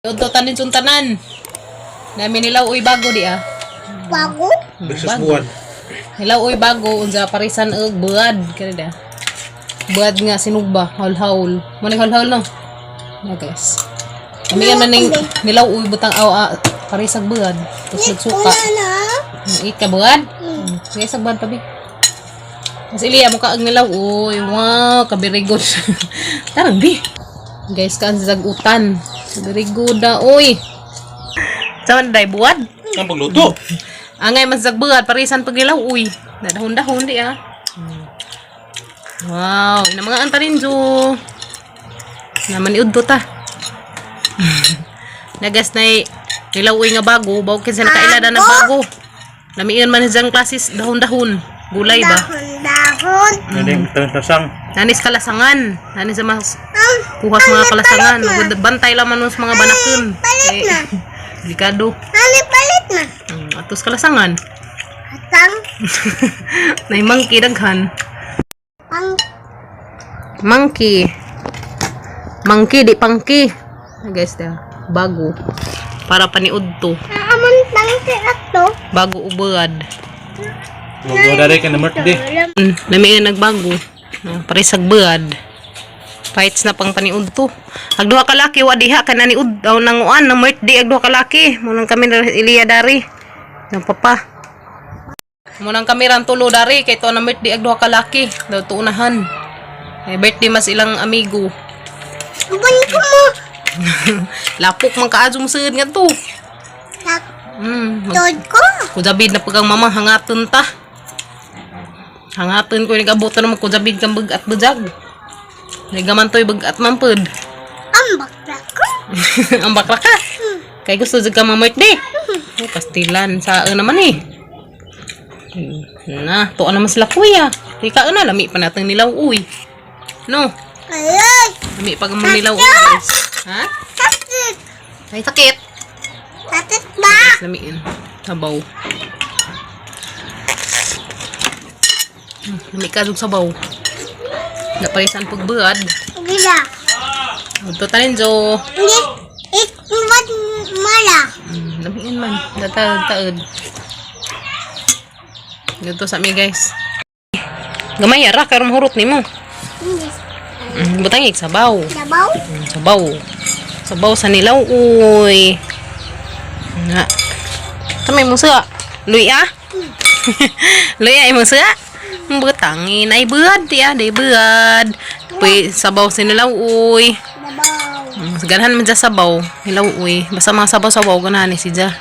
Udto tanin sun tanan. Nami nilaw uy bago di ah. Bago? Versus Bago. buwan. Nilaw uy bago unsa parisan og buad kani da. Buad nga sinugba, haul-haul. Mo ni haul-haul no. Na guys. Kami yan man ning nilaw uy butang aw ah, parisag buad. Tapos nagsuka. Una na. Eat ka buad? Sige sa buad tabi. Mas Ilya mo ka ang nilaw uy. Wow, ka very good. Tarang bi. Guys, kaan sa utan. Very good na uy. Sama na day buad. Ang pagluto. Angay mas zagbuad parisan pag nilaw uy. Nadahon-dahon di ah. Wow, ina mga antarinjo. Naman ni udto ta. Nagas nay nilaw uy nga bago, bawo kinsa nakaila na bago. Lamian man hizang klasis dahon-dahon. Gulay ba? Dahon, dahon. Naning tasang. Nanis kalasangan. Nanis sa mas Ang kuha sa mga kalasangan. Bantay lang man nun sa mga banakon. palit na. Delikado. Ano palit na? Atos kalasangan. Atang. Nay monkey daghan. Ang Monkey. Monkey, di pangki. Ah, guys, da. Bago. Para paniud to. Amon tangke ato. Bago ubad. Wag dari ka na birthday. Lami nga nagbago. No, paresag buad. Fights na pang paniud to. Ag duha ka laki wa diha kay naniud aw nanguan nang birthday ag duha ka laki. Munang kami na Ilya dari. Nang papa. Munang kami ran tulo dari kay to na birthday ag duha ka laki. Daw tuunahan. Eh, birthday mas ilang amigo. Ubon ko mo. Lapok man kaadyo mo sud nga to. Tod ko. Kujabid na pag ang mama hangaton ta. Hangaton ko nag-abot na magkujabid kang bagat bujag. Nagaman to'y bagat man pud. Ang bakla ko. Ang bakla ka. Kay gusto jud ka mga birthday. Oh, pastilan sa naman eh. Na, tuwa naman sila kuya. Ika na lami pa natang nilaw uy. No, Ayun. lami pa gamang nilaw uy guys. Ha? Sakit. Ay sakit. Sakit ba? Guys, lamiin. Sabaw. Lami ka dug sabaw. Naparisan pagbuad. Gila. Udto tanin jo. Hindi. Ikmat mala. Lamiin man. Dataod taod. Dito sa mi guys. Gamay ra karon hurot nimo. Hindi. Butang ik sabaw. Sabaw? Sabaw. Sabaw sa nilaw uy. Na. Kami mo sa luya. Luya imong sa. Butangin ay buad ya, day buad. Puy sabaw sa nilaw uy. Sabaw. Ganahan man dyan sabaw. Nilaw uy. Basta mga sabaw-sabaw ganahan ni si dya.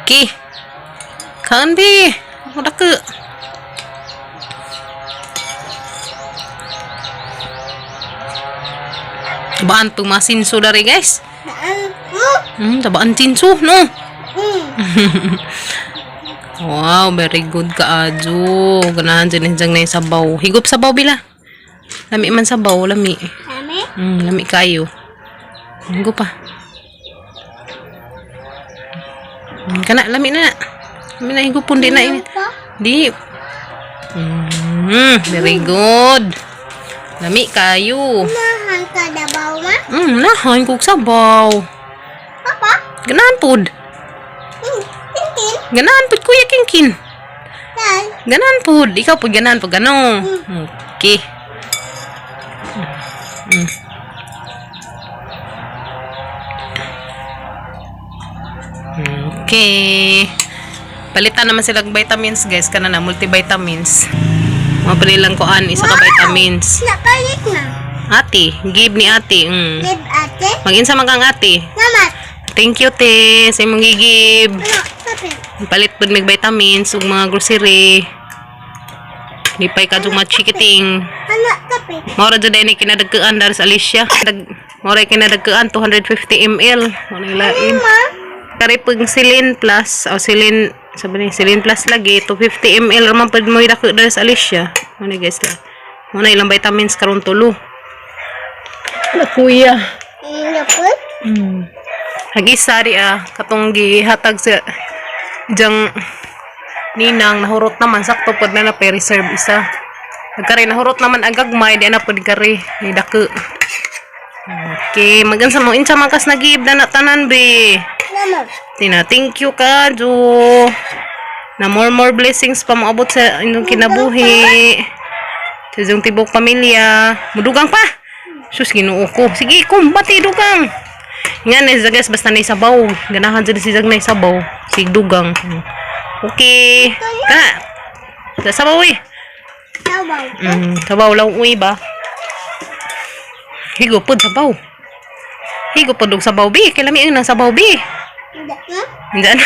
Okay. Kaan bi. Ako dako. Tabaan pag mga sinso dari guys. Daan mo. Tabaan sinso, no? Wow, very good ka, Ajo. Ganahan dyan dyan na yung sabaw. Higop sabaw, bila. Lami man sabaw, lami. Kami? Lami kayo. Higop pa. Kana, lami na. Lami na, higop. Hindi na. Ano pa? Di. Very good. Lami kayo. Nahan ka dabaw ma? Nahan kog sabaw. Papa? Ganahan pod. Tintin? Ganahan pod, Kuya Kinkin. Dal? Ganahan pod. Ikaw pod ganahan pod gano. Okay. Okay. Palitan naman sila ng vitamins, guys. Kana na, multivitamins. Mga panilang kuan, isa ka vitamins. Nakalit na. Ate, give ni ate. Live ate? Mag-insa man kang ate. Namat? Thank you, te, sa imong gigib. Ano? Kape? Palit pud mig vitamins ug mga grocery. Lipay ka jud mga chikiting. Ano? Kape? Mao ra jud ni kinadagkaan dar sa Alicia. Dag mao ra kinadagkaan 250 ml. Mo na ilain. Ma? Kari pag Silin Plus o Silin sabi ni Silin Plus lagi 250 ml ra man pud mo dako dar sa Alicia. Mo na guys la. Mo na ilang vitamins karon tulo. Na kuya. Napun? Hagisa di ah, katong gihatag sa diyang ninang nahurot naman sakto pod na na reserve isa. Nagkari nahurot naman ang gagmay di na pod kari ni dako. Okay, magansa mo insa man kas nagib na natanan be. Naman. Tina, thank you ka, Jo. Na more more blessings pa moabot sa inyong kinabuhi. Sa inyong tibok pamilya. Mudugang pa. Sus, Ginoo ko. Sige, kumbati dugang. Nga na guys, basta na sabaw. Ganahan dyan si Zag na sabaw. Sig dugang. Okay. Kana. Sa sabaw eh. Sabaw. Sabaw lang uwi ba? Higo pod sabaw. Higo pod og sabaw bi. Kay lami ang sabaw bi. Hindi na. Diyan.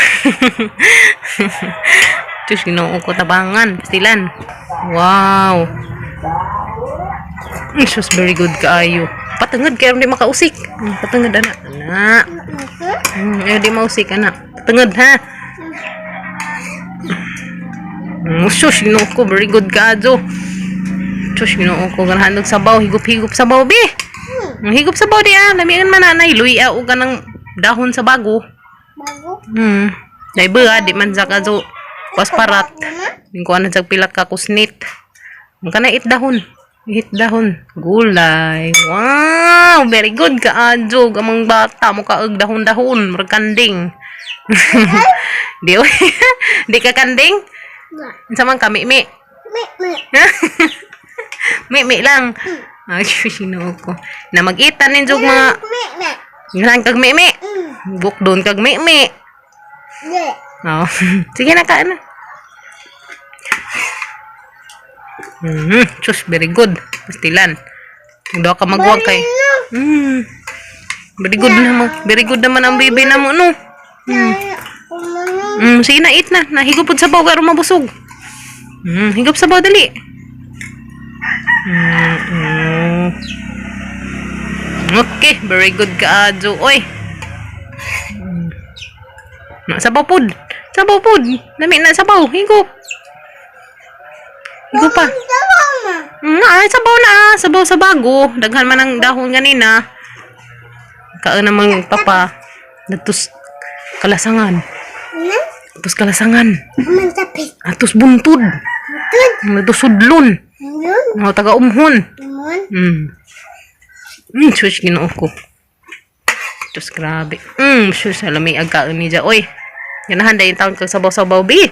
Diyos, Ginoo ko tabangan. Pastilan. Wow. Sus, very good kaayo. Patungod kaya hindi makausik. Patungod anak. Anak. Ayaw di mausik anak. Patungod ha. Sus, Ginoo ko very good kaayo. Sus, Ginoo ko ganahan og sabaw, higup-higup sabaw bi. Higup sabaw di ah, lamian man nanay luya og kanang dahon sa bago. Bago. Dai ba di man sa kaso was parat. Naman. Ko ana sa pila ka kusnit. Ang kana it dahon. It dahon. Gulay. Wow, very good ka adyo among bata mo ka og dahon-dahon, murag kanding. Di oy. Di ka kanding? Nga. Unsa man ka mi-mi? Mi, mi. Mi-mi lang. Ay, sino ko. Na mag-ita ninyo og mga Mi, mi. Ganahan kag mi-mi. Bukdon kag mi-mi. Di. Oo. Sige na, kain na. Sus, very good. Pastilan. Daw ka magwag kay. Very good naman. Very good naman ang baby na mo, no? Mm. Umano. Sige na, eat na. Nahigop pod sabaw karon mabusog. Higop sabaw dali. Okay, very good ka, Adjo. Oy. Na, sabaw pod. Sabaw pod. Lami na sabaw. Higop. Higop pa. Sabaw ma. Ay, sabaw na. Ah. Sabaw sa bago. Daghan man ang dahon ganina. Kaan namang papa. Natus kalasangan. Na? Atos kalasangan. Aman tapit. Atos buntod. Tun. Atos sudlon. Yun. Mga taga-umhon. Umon. Sus, Ginoo ko. Diyos, grabe. Sus, alami ang kaon ni Ja. Oy, ganahan dahil taon kag sabaw-sabaw, bi.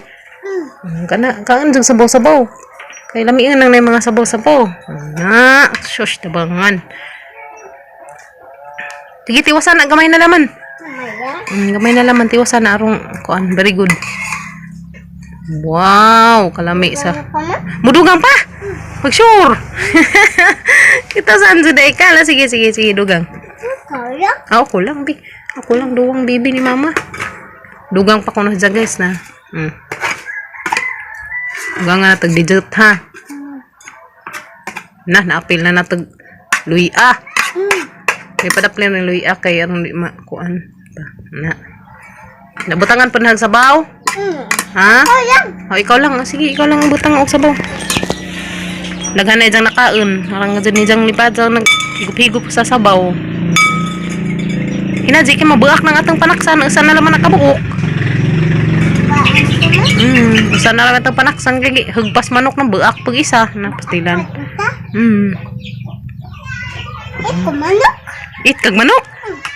Kana, kaon dyan sabaw-sabaw. Kay lami nang na yung mga sabaw-sabaw. Na, sus, tabangan. Sige, tiwasan na, gamay na laman. Mamaya. Gamay na laman, tiwasan na arong, kuan, very good. Wow, kalami sa... Ano pa ma? Mudugang pa! Pag sure! Kita saan sa ka? La, sige, sige, sige, dugang. Kaya? Ah, ako lang, bi. Ako lang, duwang bibi ni mama. Dugang pa ko na dyan, guys, na. Dugang nga natag dessert, ha? Na, naapil na natag luya. May padapli na luya kay aron di makuan. Pa, na. Nabutangan pa na sabaw? Ha? Kaya. O, ikaw lang. Ah, sige, ikaw lang ang butang og sabaw. Daghan na diyang nakaon. Marang nga dyan ni diyang lipad. Diyang naghigup-higup sa sabaw. Hinaji, kay mabuak ng atong panaksan. Usa na laman nakabuok. Baan ko ma? Usa na laman atong panaksan. Kay hugpas manok ng buak pag isa. Na, pastilan. Ita? Iko manok? Eat kag manok.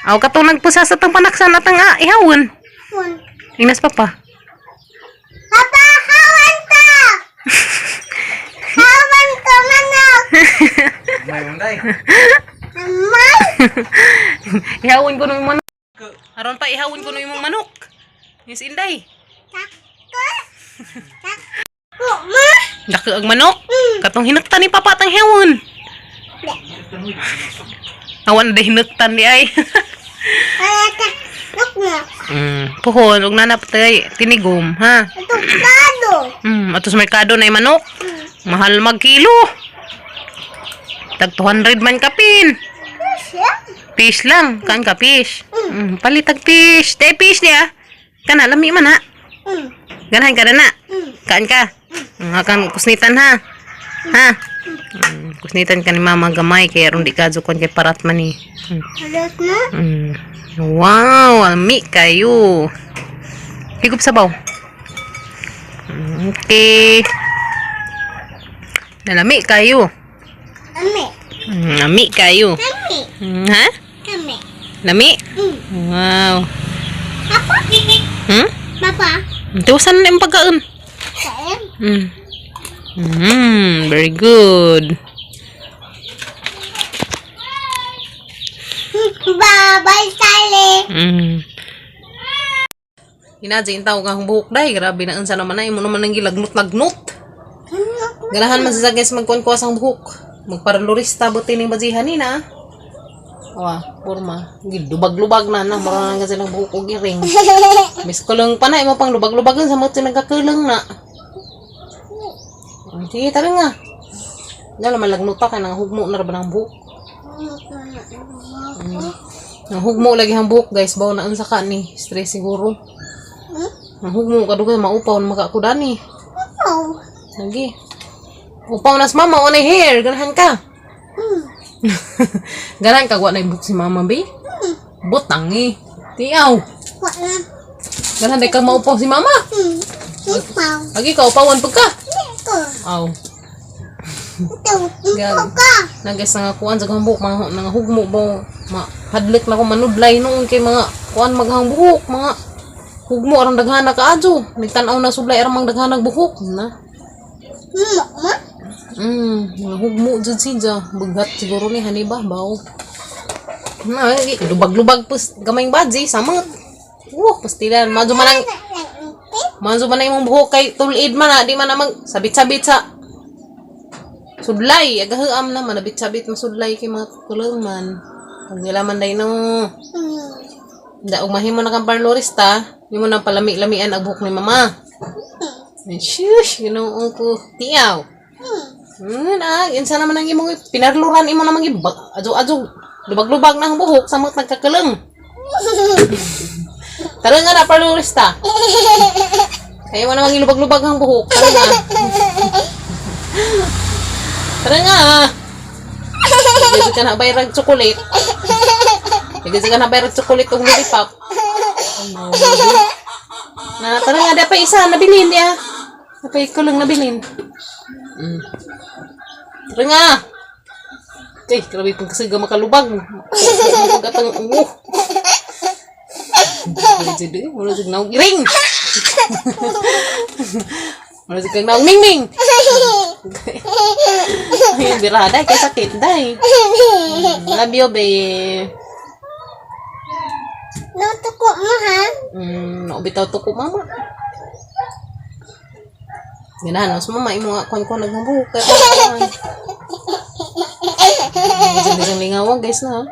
Aw katong nagpusa sa atong panaksan atang ah, ihawon. Hun. Ingnas papa. Papa, hawan ka! Hawan ka manok! May unday. Amay! Ihawon ko nung manok. Aron pa ihawon ko nung imong manok. Yes, Inday. Tako! Tako ma! Dako ang manok. Katong hinuktan ni papa tang hewon. Awan na hinuktan di ay. Kaya ta! Nok na! Puhon og nanap tay tinigom ha. Ito kado! Ato sa merkado na manok. Mahal magkilo. Tag 200 man kapin. Siya? Fish lang, kan ka fish. Palit tag fish. Tay fish niya. Kana lami man ha. Ganahan ka na na. Kaan ka. Akan kusnitan ha. Ha? Kusnitan ka ni mama gamay kay aron di ka jukon kay parat man ni. Halos na? Wow, almi kayo. Higup sabaw. Okay. Nalami kayo. Ami! Ami kayo. Ami! Ha? Ami! Lami? Wow. Papa? Hmm? Papa? Tiwasan na yung pagkaon. Kain? Very good. Bye-bye, Sally. Hinadya yung tawag ang buhok day. Grabe na unsa naman na. Imo naman ang gilagnot-lagnot. Ganahan man sa guys magkuhan ang buhok. Magparalurista buti ning bajihan ni na. Wa, porma. Gilubag-lubag na na. Mura na kasi ng buhok og iring. Miss kulong pa na. Imo pang lubag-lubagan sa mga nagkakulong na. Ah, sige, tara nga. Dala malagnota ka nang hugmo na ra ba ng buhok. Nang hugmo lagi ang buhok guys, bawo na unsa ka ni stress siguro. Nang hugmo ka dugay maupaw na makakudan ni. Oh. Lagi. Upaw na sa mama on hair, ganahan ka. Ganahan ka wa na buhok si mama bi. Butang eh. Tiaw. Wala. Ganahan day ka maupaw si mama. Ikaw. Lagi ka upawan pag ka. Ito. Aw. Ito. Ikaw ka. Nagas nga kuan sa buhok mga nga hugmo ba ma hadlok na ko manudlay noon kay mga kuan maghang buhok mga hugmo arang daghana kaadyo nagtan-aw na sublay arang mang daghanag buhok na. Ma? Mga hugmo jud siya bughat siguro ni hani ba bawo na lubag-lubag pus gamayng badji samot. Pastilan madyo man ang imong buhok kay tulid man na di man na mag sabit-sabit sa sudlay agahuam na manabit-sabit masudlay kay mga kulong man pag nila man day no. Da og mahimo na kang parlorista, nimo nang palami-lamian ang buhok ni mama. Ay, shush, Ginoo ko. Tiyaw. Na, insa naman ang imong pinarluran imo namang adyo-adyo lubag-lubag na ang buhok sa mga nagkakaleng. Tara nga na parlorista. Kaya mo namang ilubag-lubag ang buhok. Tara nga. Tara nga. Hindi ka na bayrag chocolate. Hindi ka na bayrag chocolate ug lollipop. Ano? Na, tara nga, dapat isa, nabilin niya. Dapat ko lang nabilin. Tara nga. Kay, grabe pang kasi makalubag. Magatang uwo. Jadi, wala sig naog iring. Wala sig kang naog mingming. Ay, birada kay sakit day. Love you, babe. Nutuko mo ha? Naubitaw to ko mama. Ganahan mas mama imo nga kuan ko naghambuhok kay Isang lingawan guys na.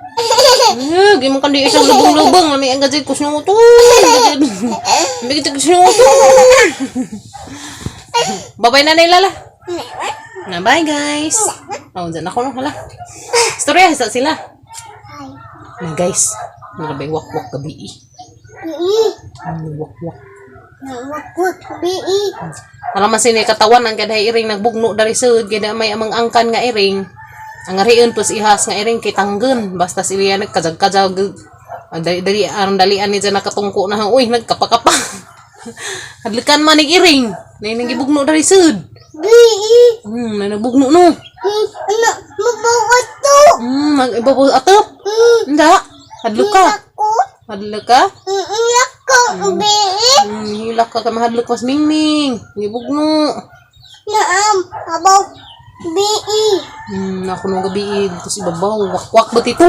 Eh, gi mo kandi isang lubong-lubong lami ang gajid kus nyo to. Lami gajid kus nyo to. Babay na nila la. Na bye guys. Oh, dyan ako no hala. Istorya sa sila. Ay. Na guys, nalabay wakwak gabi eh. Ii. Ano, Wakwak. Nawakwak. Bii. Alam man sini katawan ang kada iring nagbugno dari sud kay may amang angkan nga iring. Ang ariun pus ihas nga iring kay tanggen basta sila nagkajag-kajag. Ang dali dali aron dalian ni dyan nakatungko na uy nagkapakapa. Hadlikan man ning iring. Nay nagibugno dari sud. Bii. Nay nagbugno no. Ano? Mabawa to. Mag-ibabaw atop. Hindi. Hadlok ka. Ako. Hadlok ka. Ilak ko. Bii. Hilak ka kay mahadlok mas mingming. Gibugno. Naam. Abaw. Bii. Ako nung gabi eh, dito sa ibabaw. Wakwak ba tito?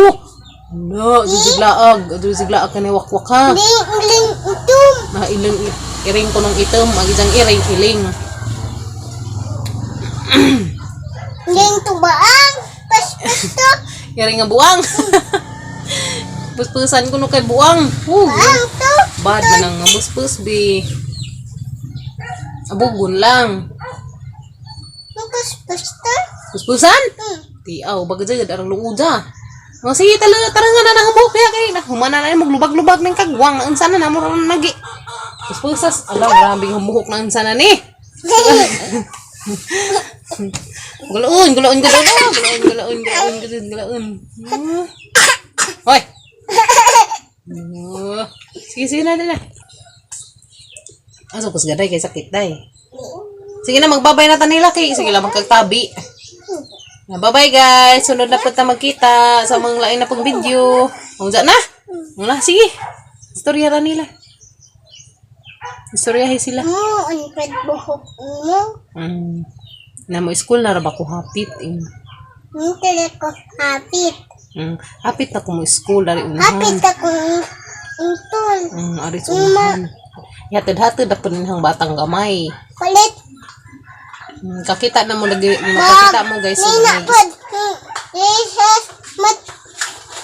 No, ziglaag. Ziglaag ka ni wakwak ha. Ling. Ling. Itum. Na ilang iring ko nung itom, ang isang iring iling. Ling tubaang. Paspas to. Iring nga buang. Puspusan ko nung kay buang. Woo. Baang to. Bad man ang puspus bi. Abugon lang. Paspas to. Puspusan? Tiaw, baga dyan, arang luuda. Oh, sige, tala, tara nga na nang buhok kaya kay na humana na maglubag-lubag ng kagwang unsa na namo ron nagi. Puspusas, ala grabe ang buhok na unsa na ni. Gulaon, gulaon, gulaon, gulaon, gulaon, gulaon, gulaon, gulaon. Hoy. Oh. Sige, sige na, na. Aso kus gaday kay sakit day. Sige na magbabay na tanila kay sige lang magkagtabi. Bye-bye guys. Sunod na po ta magkita sa mga lain na pong video. Unsa na? Wala, sige. Istorya ra nila. Istoryahe sila. Mo, ang pwede buhok mo. Na mo school na ra ba ko hapit? Eh. Ang tili ko hapit. Hapit na ko mo school dari unahan. Hapit akong intol. Ari sa unahan. Hatid-hatid na po hang batang gamay. Palit. Kakita na mo lagi, makakita mo guys. Nina Yung- pod. Jesus mat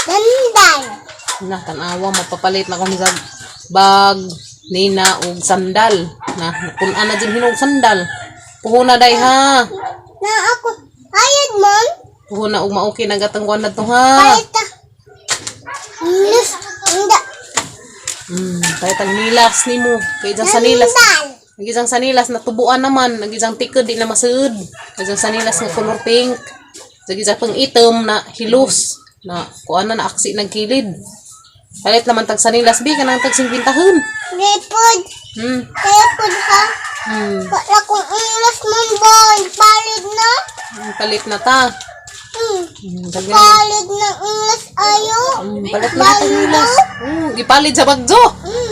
dandan. Na tanawa mapapalit na kami sa bag nina og sandal. Na kun ana jud hinog sandal. Puhuna day ha. Na ako. Ayod mon. Puhuna og maoki na gatang kuan na to ha. Palit ta. Nus. Inda. Palit ang nilas nimo. Kay dyan sa nilas. Dandan. Nagisang sanilas natubuan naman, nagisang tikod di na masuod. Nagisang sanilas nga color pink. Nagisang pang itom na hilos na kuan na naaksi ng kilid. Palit naman tag sanilas bi kanang tag 50. Lipod. Lipod ha. Wala kong ulas mon boy. Palit na. Palit na ta. Daghan. Palit na ulas ayo. Palit na tag nilas. Gipalit sa bagzo.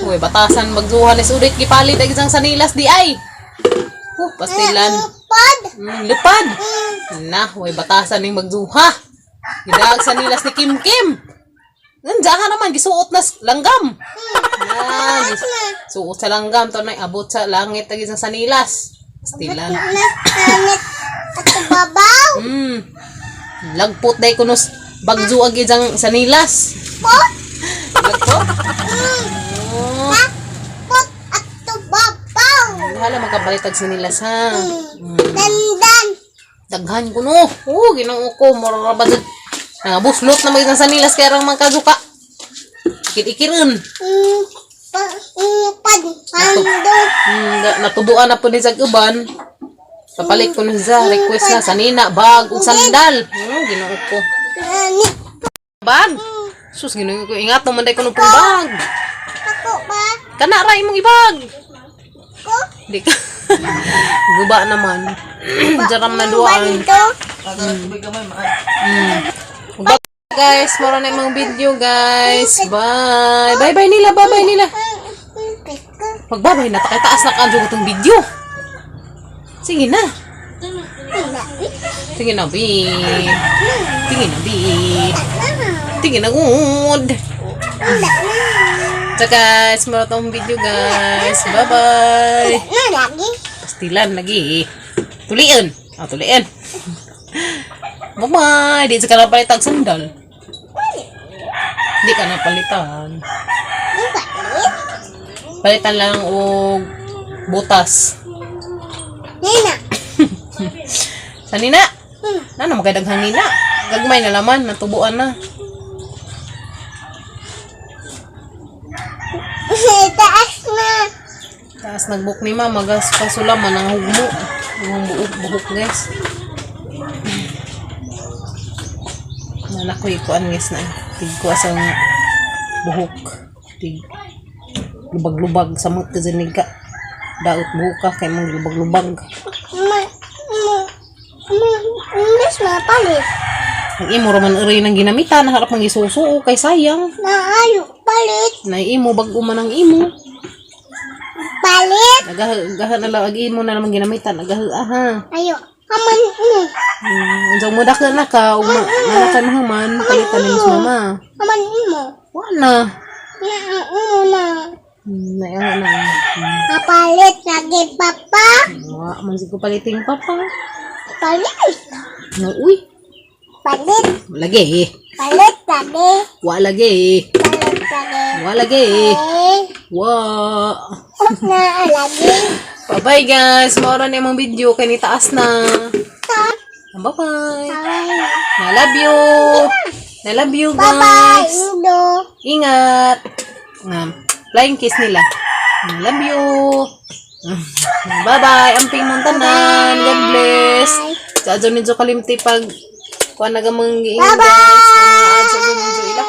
Uy, batasan bagzuhan is ulit gipalit ang isang sanilas di ay. Pastilan. Pad. Lupad. Na, way batasan ning magduha. Gidaag sa nilas ni Kim Kim. Nandiyan naman gisuot na langgam. Na, suot sa langgam to nay abot sa langit ag isang sanilas. Pastilan. Na langit at babaw. Lagpot day kuno bagzo ag isang sanilas. Pot. Lagpot. Oh. Pot at babaw. Hala magkapalit ag sanilas ha. Dandan. Daghan kuno. Oh, Ginoo ko, mura ra ba jud. Nangabuslot na mag isang sanilas kaya rang mangkazuka. Ikit-ikiron. Pa, pad. Pando. Natubuan na po ni sa uban. Papalit ko na siya. Request na. Sanina, bag, ug sandal. Ginoo ko. Nani. Bag? Sus, Ginoo ko. Ingat naman day ko pong bag. Ako ba? Kana ra imong ibag. Ko? Di ka. Guba naman. Jaram na duaan. Bando. Tubig gamay, maay. Bye guys, moro na imong video guys. Bye. Bye bye nila, bye bye nila. Pika. Magbabay na ta taas na kanjo itong video. Sige na. Sige na, bi. Sige na, bi. Sige na, good. So guys, moro tong video guys. Bye-bye. Na lagi. Pastilan lagi. Tulian. Ah, tulian. Bye-bye. Di ka na palitag sandal. Di ka na palitan. Ang palit. Palitan lang og butas. Nina. Sa nina. Nana magkadaghang nina. Gagmay na laman, natubuan na. Taas na. Taas nagbook ni mama, gas pasulaman ang hugmo. Yung buok buhok guys. Nana ko ikuan guys na. Tigko asang buhok. Tig lubag-lubag samot ka dyan ka. Daot buhok ka kay mong lubag-lubag. Ma, ma, ma, mas mapalit. Ang imo raman aray nang ginamitan, harap mang isusuo kay sayang. Naayo, palit. Na imo bag-o man ang imo. Palit. Agaha na lang ag imo na naman ginamitan, agaha aha. Ayo, aman mo. Unsa mo dako na ka ug na ka mahuman palitan ni mas mama. Aman mo. Wa na. Na, mo na. Na na. Kapalit lagi, papa. Wa man sig ko paliting papa. Palit. No uy. Palit. Lagi. Palit lagi. Wa lagi. Palit lagi. Wa lagi. Eh, Wa. na lagi. Bye bye guys. Mao ra na imong video kay ni taas na. Ta. Bye bye. Bye. I love you. I love you Bye-bye, guys. Indo. Ingat. Flying kiss nila. I love you. Bye-bye. Amping mong tanan. God bless. Sa adyo ninyo kalimti pag kuha na gamang giingon guys. Mga adyo ninyo ila.